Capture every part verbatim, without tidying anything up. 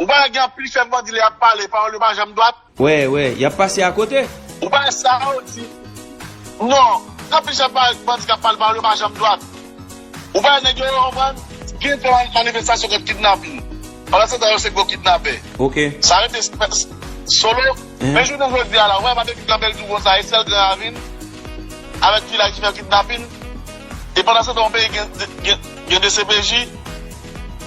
Ou pa wè gen anpil chèf bandi lè y ap pale, pawòl yo pa janm dwat? Wè, wè, y ap pase akote. Ou pa wè sa yo di? Non, gen anpil chèf ba-, bandi k ap pale, pawòl yo pa janm dwat. Ou pa wè nèg yo, yo konprann? Gen fè manifestasyon kont kidnapin. Pandan se tan, yo se gwo kidnapè. Ok. Sa rete s-, s-, solo. Mhm. Men jounen jodi a la, ou wè Babeki kanpe l tou konsa, e sèl Gran Ravin, avèk vilaj ki fè kidnapin. E pandan se tan, yon peyi gen, gen, gen D C P J,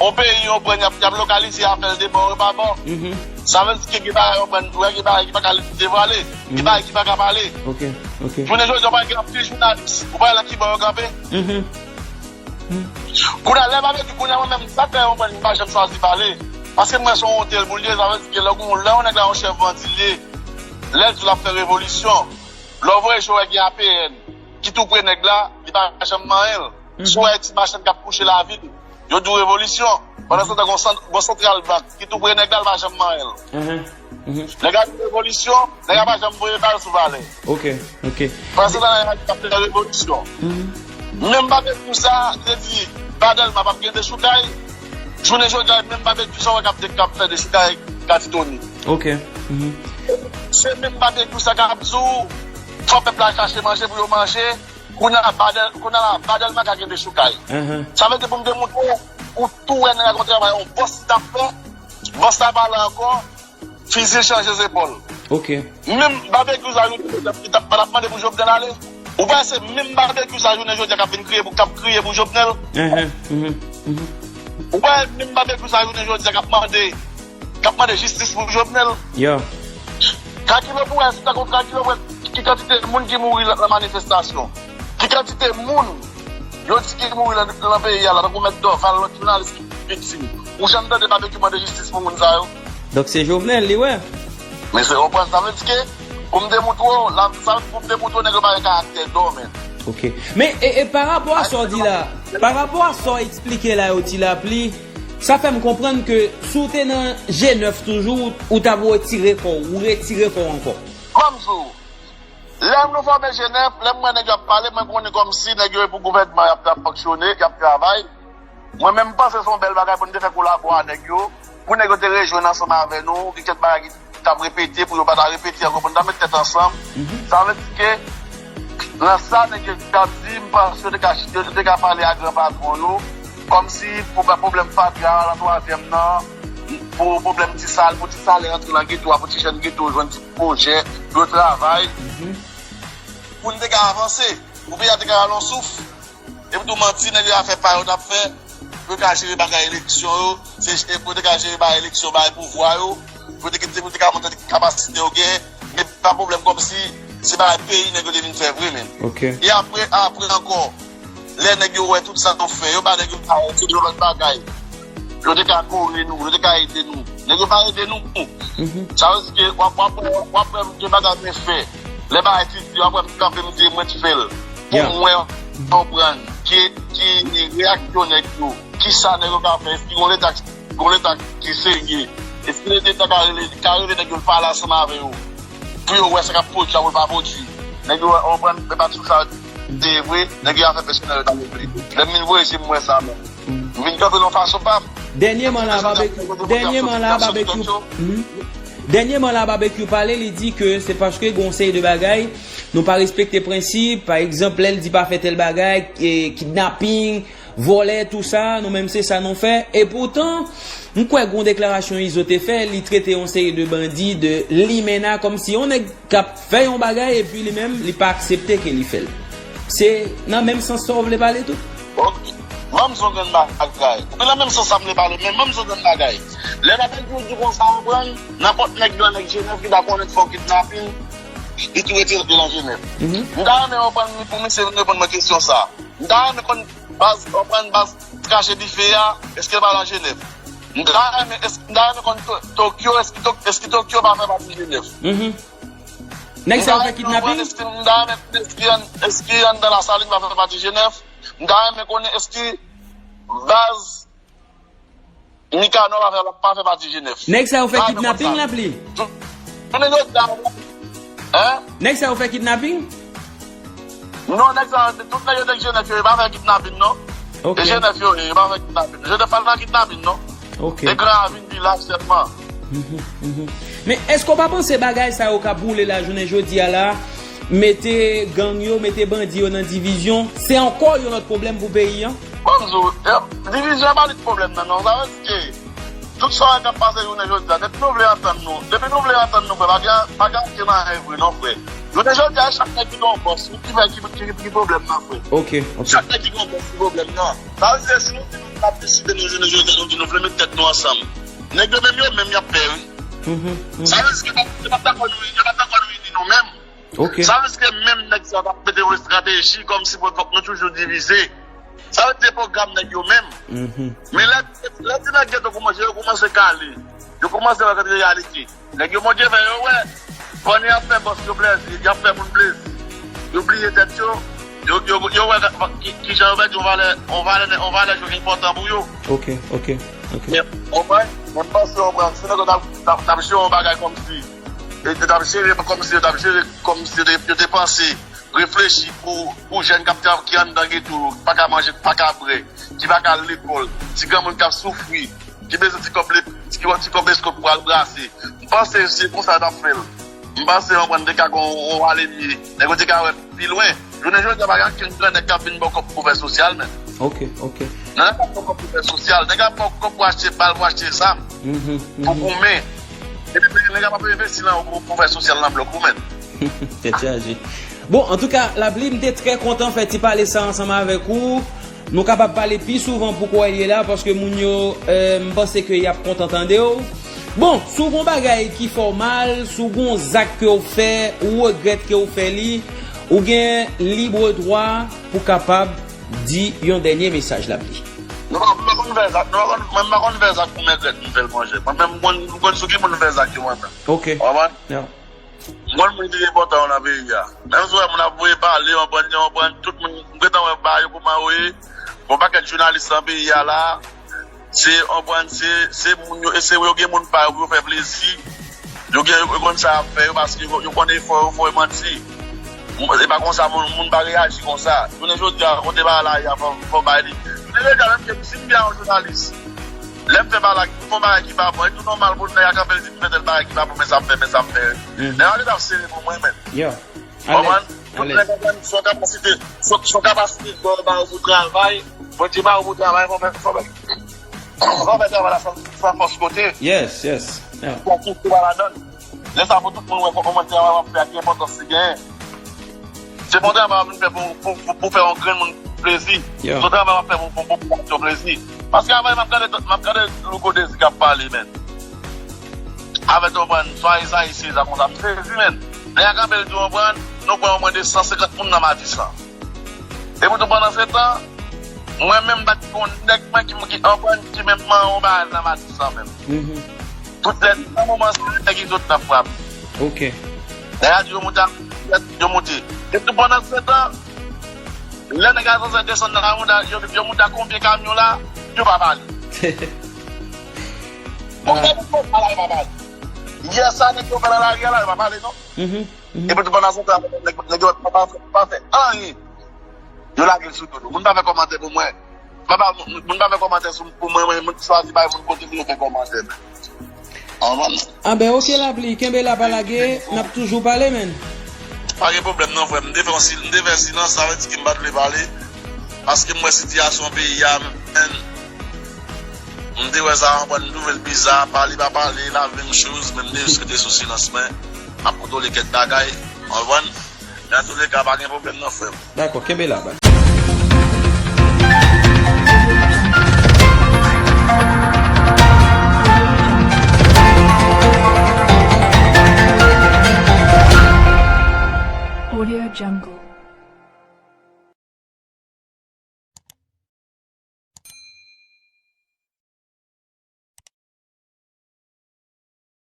yon peyi, yon pran, y ap, y ap lokalize afè l de bò, yo pa bò. Mhm. Sa vle di ke gen bagay, yon pran, gen bagay ki pa ka devwale, gen Mhm. bagay ki pa ka pale. Ok, ok. Jounen jodi a, ou pa gen anpil jounalis, ou pa wè nan ki bò yo kanpe. Mhm. Kounye a, lè Babeki, kounye a, mwen menm, sa k fè yon pran, m pa janm chwazi pale. Paske mwen se yon tel pou l ye, sa vle di ke lè yon, lè yon nèg la yon chèf bandi l ye, lè l di l ap fè revolisyon, lè w voye je w wè gen A P N ki tou pre nèg la, li pa janm manyen l. Mhm. Si w wè ti machann k ap kouche lavil, yo di w revolisyon. Pandan se tan, gon sant-, gon santral bank ki tou pre nèg la, l pa janm manyen l. Mhm. Mhm. Nèg la di revolisyon, nèg la pa janm voye bal sou Valè. Ok, ok. Pandan se tan, nèg la di ap fè revolisyon. Mhm. Menm Babekyou sa, te di, pa Dèlma p ap gen dechoukay. Jounen jodi a, menm Babekyou sa, w wè k ap de-, k ap fè dechoukay Katitoni. Ok. Mhm. Se menm Babekyou sa k ap di w, fò pèp la chache manje pou yo manje. Kounye a, Badèl-, kounye a la, Badèlma ka gen dechoukay. Mhm. Sa vle di pou m te montre w, ou tou wè nèg la gon travay, yon bòs li t ap fè, bòs la pa la ankò, fizi l chanje zepòl. Ok. Menm Babekyou sa, jounen jodi a, li t ap, pa t ap mande pou Jovenel ale. Ou pa wè se menm Babekyou sa, jounen jodi a, k ap vin kriye pou, k ap kriye pou Jovenel? Mhm, mhm, mhm. Ou pa wè menm Babekyou sa, jounen jodi a, k ap mande k ap mande jistis pou Jovenel. Yo. Trajekte pou wè, si tankou trajekte pou wè ki kantite moun ki mouri nan, nan manifestasyon. Ki kantite moun yo di ki mouri nan, nan peyi a la, tankou Mèt Dorval, lòt jounalis ki viktim. Ou janm tande Babekyou mande jistis pou moun sa yo? Donk se Jovenel li wè. Men se, w konprann, sa vle di ke, pou m te montre w, la, sa, pou m te montre w, nèg yo pa gen karaktè dò, men. Ok. Men, e, e pa rapò a sa w di la, pa rapò a sa w eksplike la yo, Ti Lapli, sa fè m konprann ke si w te nan G nèf toujou, ou t ap retire kò w, ou retire kò w ankò. Ban m di w, lè nou fòme G nèf, lè m wè nèg yo ap pale, mwen konnen kòmsi nèg yo e pou gouvènman y ap, y ap fonksyone, y ap travay. Mwen menm, m panse se yon bèl bagay pou n te fè kolabo a nèg yo, pou nèg yo te rejwenn ansanm avè nou, gen kèk bagay ki t ap repete, pou yo pa ta repete ankò, pou n ta met tèt ansanm. Mhm. Sa vle di ke, nan sa nèg yo t ap di, m panse yo te ka, yo te ka pale a gran patwon yo, kòmsi pou pwoblèm fatra a, nan twazyèm nan, pou pwoblèm ti sal, pou ti salè rantre nan geto a, pou ti jèn geto jwenn ti pwojè, pou yo travay. Mhm. Pou n te ka avanse, pou peyi a te ka rale yon souf. Epi tou manti, nèg yo afè pa yo t ap fè, pou yo ka jere bagay eleksyon yo, se, e pou yo te ka jere bagay eleksyon, bagay pouvwa yo, pou yo te, pou yo te ka montre kapasite yo genyen, men pa pwoblèm kòmsi se bagay peyi nèg yo te vin fè vre menm. Ok. E apre, apre ankò, lè nèg yo wè tout sa nou fè, yo ba nèg yo parèt, yo di yo lòt bagay. Yo te ka kore nou, yo te ka ede nou. Nèg yo pa ede nou. Mhm. Sa vle di ke w ap, w ap, w ap wè gen bagay men fè. Lè bagay ti di, w ap wè m kanpe, m di mwen t fè l. Pou Yeah. mwen konprann ki, ki reyaksyon nèg yo. Kisa nèg yo ka fè? Èske gon leta, gon leta ki serye? Èske leta ka rele, ka rele nèg yo pale ansanm avè yo? Pou yo wè sa k ap pwodui a pou l pa pwodui. Nèg yo konprann, men pa sou sa te vre, nèg yo afè pèsonèl yo ta regle. Lè m vin voye je m wè sa, men m vin kanpe nan fason pa m. Dènyèman la, Babekyou, dènyèman la, Babekyou, hmm? Dènyèman la, Babekyou pale, li di ke se paske gen yon seri de bagay, nou pa respekte prensip, pa egzanp, lè l di pa fè tèl bagay, e, kidnaping, vòlè, tou sa, nou menm se sa nou fè. E poutan, m kwè gon deklarasyon Izo te fè, li trete yon seri de bandi de limena, kòmsi yon nèg k ap fè yon bagay epi li menm, li pa aksepte ke li fè l. Se nan menm sans sa w vle pale tou? Ok. Ban m di w grenn bagay. Ou nan menm sans sa m vle pale, men ban m di w grenn bagay. Lè Babekyou di konsa, ou konprann, nenpòt nèg nan nèg G nèf ki ta konnen fè yon kidnaping, li tou retire l nan G nèf. Mhm. M ta renmen w konprann pou misye vin reponn mwen kesyon sa. M ta renmen konn baz, konprann baz krache dife a, èske l pa nan G nèf? M ta renmen, èske, m ta renmen konn To-, Tokyo, èske Tok-, èske Tokyo pa fè pati G nèf? Mhm. Nèg sa yo fè kidnaping? M ta renmen konn, èske, m ta renmen konn, èske an, èske anndan Lasalin pa fè pati G nèf? M ta renmen konnen, èske baz Mikanò pa fè, pa fè pati G nèf? Nèg sa yo fè kidnaping, Lapli? Jounen jodi a, hein? Nèg sa yo fè kidnaping? Non, nèg sa, tout nèg yo, nèg G nèf yo, yo pa fè kidnaping, non. Ok. E G nèf yo, yo pa fè kidnaping. G nèf pa nan kidnaping, non. Ok. E gran ravin vilaj sèlman. Mhm, mhm. Men èske w pa panse bagay sa yo k ap woule la jounen jodi a la, mete gang yo, mete bandi yo nan divizyon, se ankò yon lòt pwoblèm pou peyi an? Bon, m di w, eh, divizyon pa li k pwoblèm nan, non. Sa vle di ke tout sa k ap pase jounen jodi a, depi nou vle antann nou, depi nou vle antann nou, frè, pa gen, pa gen anyen vre, non, frè. Jounen jodi a, chak nèg ki gen yon bòs, wi, ki fè, ki, ki, ki pwoblèm nan, frè. Ok, ok. Chak nèg ki gen yon bòs, ki pwoblèm nan. Sa vle di, si nou di nou ap deside nou jounen jodi a, nou di nou vle met tèt nou ansanm. Nèg yo menm, yo menm, y ap pè, wi. Mhm, mhm. Sa vle di ke yo p ap dakò nou, yo p ap dakò nou ini nou menm. Ok. Sa vle di ke menm nèg sa yo t ap mete yon estrateji kòmsi pou fòk nou toujou divize. Sa vle di se pwogram nèg yo menm. Mhm. Men lè, lè ti nèg geto kòmanse, yo kòmanse kale. Yo kòmanse wè kòm reyalite. Nèg yo Bondye fè yo wè, pandan y ap fè bòs yo plezi, y ap fè moun plezi. Yo bliye tèt yo, yo, yo, yo wè ki, ki jan yo pèdi yon valè, yon valè, yon valè ki enpòtan pou yo. Ok, ok, ok. Men, w konprann? Men m panse, w konprann, si nèg yo t ap, t ap, t ap jere yon bagay kòmsi, e, t ap jere kòmsi, yo t ap jere kòmsi yo te, yo te panse, reflechi pou, pou jèn k ap tra-, ki anndan geto, ki pa ka manje, ki pa ka bwè, ki pa ka al lekòl, ti granmoun k ap soufri, ki bezwen ti kòb le-, ti, ti kòb eskòt pou al brase. M panse se konsa yo t ap fè l. M panse, w konprann, te ka gon, on alemye. Nèg yo te ka wè pi lwen. Jounen jodi a, pa gen okenn gran nèg k ap vin ba w kòb pou fè sosyal, menm. Ok, ok. Nan nèg ap ba w kòb pou fè sosyal, nèg ap ba w kòb pou achte bal, pou achte zam, mhm, pou goumen. Epi nèg ap ap envesti nan ou pou, pou fè sosyal nan blòk ou, menm. Tèt chaje. Bon, antouka, Lapli, m te trè kontan fè ti pale sa ansanm avèk ou. Nou kapab pale pi souvan pou kwè li la, paske moun yo, eh, m panse ke y ap kontan tande w. Bon, si w gon bagay ki fè w mal, si w gon zak ke w fè, ou regrèt ke w fè li, ou gen libre dwa pou kapab di yon dènye mesaj, Lapli. Nou pa, nou pa konn fè zak, nou pa konn, mwen m pa konn fè zak pou m regrèt m fè l, monchè. Mwen menm, m konn, m konn sou ki moun m fè zak yo, mwen menm. Ok. W konprann? Yeah. M konn moun ki enpòtan yo nan peyi a. Menm si w wè moun ap voye pale, w konprann, w konprann, tout moun, m gentan wè bagay yo kòman yo ye. Gon pakèt jounalis nan peyi a la, se, w konprann, se, se moun yo, e se yo gen moun pa yo pou yo fè plezi. Yo gen, yo konn sa y ap fè yo, paske yo, yo konn efò yo fè, yo manti. E pa konsa, moun, moun pa reyaji konsa. Jounen jodi a, kote bagay la ye a, fò, fò bay li. Jounen jodi a, menm ke si m gen yon jounalis, lè m fè bagay, m fè yon bagay ki pa bon, e tou nòmal pou nèg la kanpe l di m fè tèl bagay ki pa bon, men sa m fè, men sa m fè. Mhm. Nèg la gentan sere pou mwen, men. Yeah. Konprann? Tout nèg konprann, se yon kapasite, se, se yon kapasite Bondye ba ou pou travay, Bondye ba ou pou travay, fò fè, fò fè, fò fè travay la san, san fòs kote. Yes, yes. Yeah. Fò koute pa ladan l. Lè sa pou tout moun wè kòman travay w ap fè a, ki enpòtans li genyen. Se pa yon travay w ap vin fè pou, pou, pou, pou fè yon grenn moun plezi. Yeah. Se yon travay w ap fè pou, pou, pou popilasyon plezi. Paske avè m ap gade, m ap gade Louko Dezi k ap pale, men. Avèk, w konprann, swa Ezayi Seza konsa, m sezi, men. Nèg la kanpe l di, w konprann, nou pran omwen de san senkant moun nan Matisan. Epi tou pandan se tan, mwen menm m pa t gon nèg mwen ki, ki, w konprann, ki menm manyen yon bagay nan Matisan menm. Mhm. Tout lè, nan moman sa, nèg Izo t ap frape. Ok. Nèg la di yo moute a, yo moute. Epi tou pandan se tan, lè nèg la sanse desann nan rawonn, yo, yo moute a konbyen kamyon la, yo pa pale. Bon, ah. Konbyen moun yo pale, yo pa pale. Yè sa, nèg yo fè nan lari a la, yo pa pale, non. Mhm, mhm. Epi tou pandan se tan, nèg, nèg yo pa, pa, pa fè anyen. Yo lage l sou do nou. Moun pa fè kòmantè pou mwen. Papa, moun, moun pa fè kòmantè sou, pou mwen, mwen, moun chwazi bay moun kote pou yo fè kòmantè. Anben, ok, Lapli, kenbe la, pa lage, n ap toujou pale, men. Pa gen pwoblèm non, frè m. M te fè yon sil-, m te fè silans, sa vle di ke m pa t vle pale. Paske m wè sitiyasyon peyi a, men. M te wè sa, anpwen, m twouve l biza, pale pa pale, la menm choz, men m te jis rete sou silans mwen. M ap kontwole kèk bagay, w konprann? Men antouleka, pa gen pwoblèm non, frè m. Dakò, kenbe la, baz. Audio Jungle.